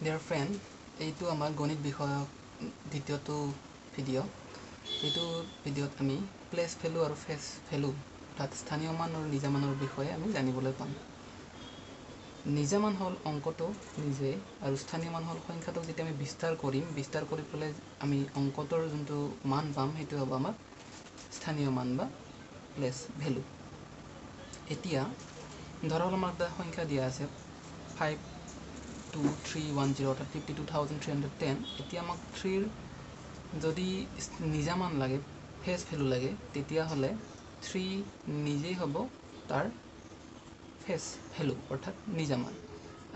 Dear friend, এইটো আমাৰ গণিত বিষয়ক দ্বিতীয়টো ভিডিঅ'। এইটো ভিডিঅ'ত আমি প্লেচ ভেলু আৰু ফেচ ভেলু, অৰ্থাৎ স্থানীয় মান আৰু নিজা মানৰ বিষয়ে আমি জানিবলৈ পাম। নিজা মান হ'ল অংকটো নিজে আৰু স্থানীয় মান হ'ল সংখ্যাটোক যেতিয়া আমি বিস্তাৰ কৰিম, বিস্তাৰ কৰি পেলাই আমি অংকটোৰ যোনটো মান পাম, সেইটো হ'ব আমাৰ স্থানীয় মান বা প্লেচ ভেলু। এতিয়া ধৰা হ'ল আমাক এটা সংখ্যা দিয়া আছে 52310, অৰ্থাৎ 52,310। এতিয়া আমাক থ্ৰীৰ যদি নিজা মান লাগে, ফেচ ভেলু লাগে, তেতিয়াহ'লে থ্ৰী নিজেই হ'ব তাৰ ফেচ ভেলু, অৰ্থাৎ নিজা মান।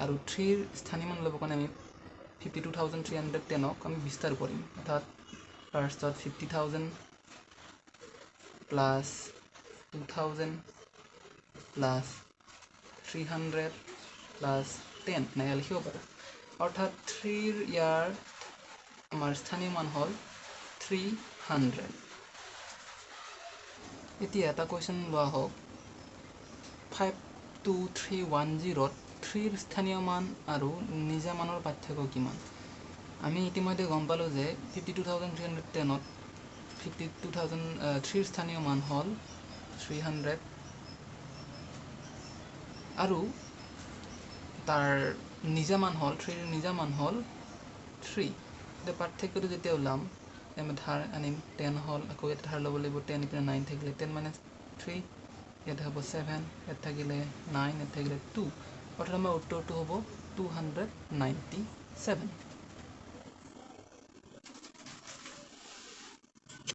আৰু থ্ৰীৰ স্থানীয় মান ল'বৰ কাৰণে আমি 52,310ক আমি বিস্তাৰ কৰিম, অৰ্থাৎ ফাৰ্ষ্টত 50,000 প্লাছ 2,000 প্লাছ 300 প্লাছ 10 এনেকৈ লিখিব পাৰোঁ। অৰ্থাৎ থ্ৰীৰ ইয়াৰ আমাৰ স্থানীয় মান হ'ল 300। এতিয়া এটা কুৱেশ্যন লোৱা হওক, 52310ত থ্ৰীৰ স্থানীয় মান আৰু নিজা মানৰ পাৰ্থক্য কিমান? আমি ইতিমধ্যে গম পালোঁ যে 52,310ত 52,000 থ্ৰীৰ স্থানীয় মান হ'ল 300 আৰু তাৰ নিজা মান হ'ল, থ্ৰীৰ নিজা মান হ'ল থ্ৰী। এতিয়া পাৰ্থক্যটো যেতিয়া ওলাম, আমি ধাৰ আনিম, 10 হ'ল, আকৌ ইয়াত ধাৰ ল'ব লাগিব 10, ইপিনে নাইন থাকিলে 10 মাইনাছ থ্ৰী, ইয়াত হ'ব ছেভেন, ইয়াত থাকিলে নাইন, ইয়াত থাকিলে টু, অৰ্থাৎ আমাৰ উত্তৰটো হ'ব 297।